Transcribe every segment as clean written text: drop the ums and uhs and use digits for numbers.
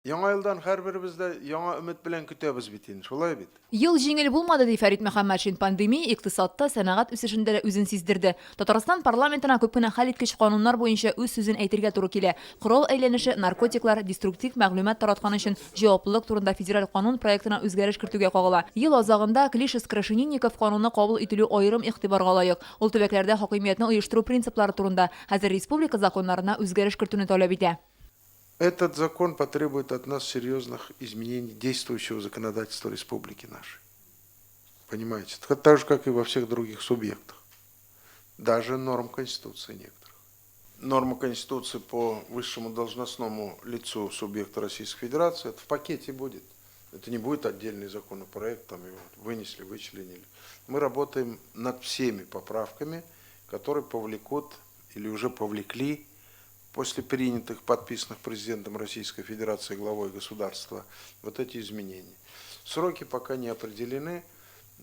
Яңа елдан һәрберебез дә яңа өмет белән көтәбез бит инде, шулай бит? Ел җиңел булмады, ди Фәрит Мөхәммәтшин. Пандемия икътисадта, сәнәгать үсешендә дә үзен сиздерде. Татарстан парламентына күп кенә хәлиткеч кануннар буенча үз сүзен әйтергә туры килә. Корал әйләнеше, наркотиклар, деструктив мәгълүмат тараткан өчен җаваплылык турында федераль канун проектына үзгәреш кертүгә кагыла. Ел азагында Клишас-Крашенинников кануны кабул ителү аерым игътибарга лаек. Ул төбәкләрдә хакимиятне оештыру принциплары турында хәзер республика законнарына үзгәреш кертүне таләп итә. Этот закон потребует от нас серьезных изменений действующего законодательства республики нашей. Понимаете? Так же, как и во всех других субъектах. Даже норм Конституции некоторых. Норма Конституции по высшему должностному лицу субъекта Российской Федерации, это в пакете будет. Это не будет отдельный законопроект, там его вынесли, вычленили. Мы работаем над всеми поправками, которые повлекут или уже повлекли после принятых, подписанных президентом Российской Федерации главой государства вот эти изменения. Сроки пока не определены,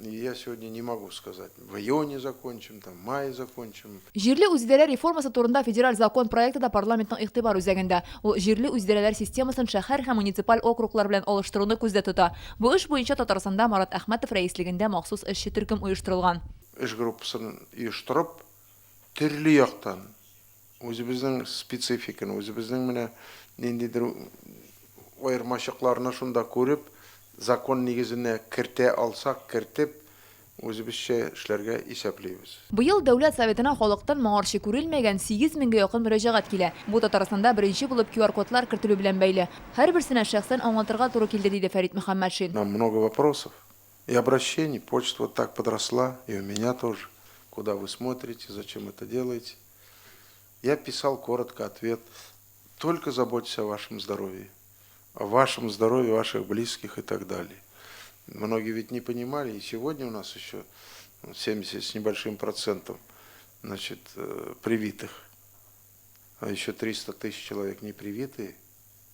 и я сегодня не могу сказать, в июне закончим, там, в мае закончим. Җирле үзидарә реформасы турында федераль закон проекты да парламентның игътибар үзәгендә. Ул җирле үзидарәләр системасын шәһәр һәм муниципаль округлар белән алыштыруны күздә тота. Бу эш буенча Татарстанда Марат Әхмәтов рәислегендә махсус эшче төркем оештырылган. Эш группасын оештырып, төрле яктан Үзебезнең спецификаны, үзебезнең менә ниндидер аермачыкларны шунда күреп, закон нигезенә кертә алсак, кертеп, үзебезчә эшләргә исәплибез. Быел Дәүләт Советына халыктан моңарчы күрелмәгән 8 меңгә якын мөрәҗәгать килә. Бу Татарстанда беренче булып QR-кодлар кертелү белән бәйле. Һәрберсенә шәхсән аңлатырга туры килде, диде Фәрит Мөхәммәтшин. Нам много вопросов и обращений, почта вот так подросла, и у меня тоже. Куда вы смотрите, зачем это делаете? Я писал коротко ответ. Только заботьтесь о вашем здоровье. О вашем здоровье, ваших близких и так далее. Многие ведь не понимали, и сегодня у нас еще 70 с небольшим процентом значит, э, привитых, а еще 300 тысяч человек не привитые,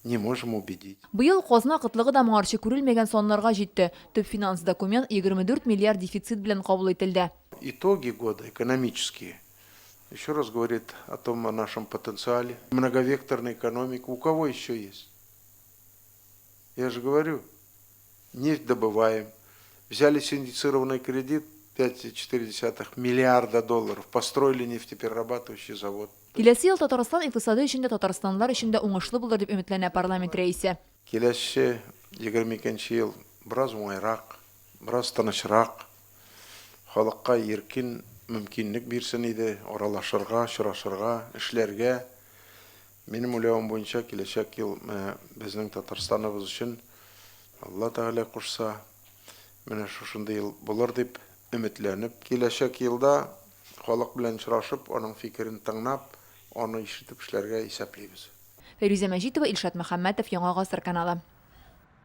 не можем убедить. Быел казна кытлыгы да моңарчы күрелмәгән саннарга җитте. Төп финанс документ 24 миллиард дефицит белән кабул ителде. Итоги года экономические еще раз говорит о том, о нашем потенциале. Многовекторная экономика. У кого еще есть? Я же говорю, нефть добываем. Взяли синдицированный кредит 5,4 миллиарда долларов, построили нефтеперерабатывающий завод. Киләсе ел Татарстан икътисады өчен дә, татарстанлылар өчен дә уңышлы булыр дип өметләнә парламент рәисе. Киләсе 22 нче ел бераз уңайрак, бераз тынычрак, халыкка иркен мөмкинлек бирсен иде аралашырга, очрашырга, эшләргә. Минем уйлавым буенча, киләчәк ел менә безнең Татарстаныбыз өчен, Алла Тәгалә кушса, менә шушындый ел булыр дип өметләнеп, киләчәк елда халык белән очрашып, аның фикерен тыңнап, аны ишетеп эшләргә исәплибез. Фәйрүзә Мәҗитова, Илшат Мөхәммәтов, Яңа Гасыр каналы.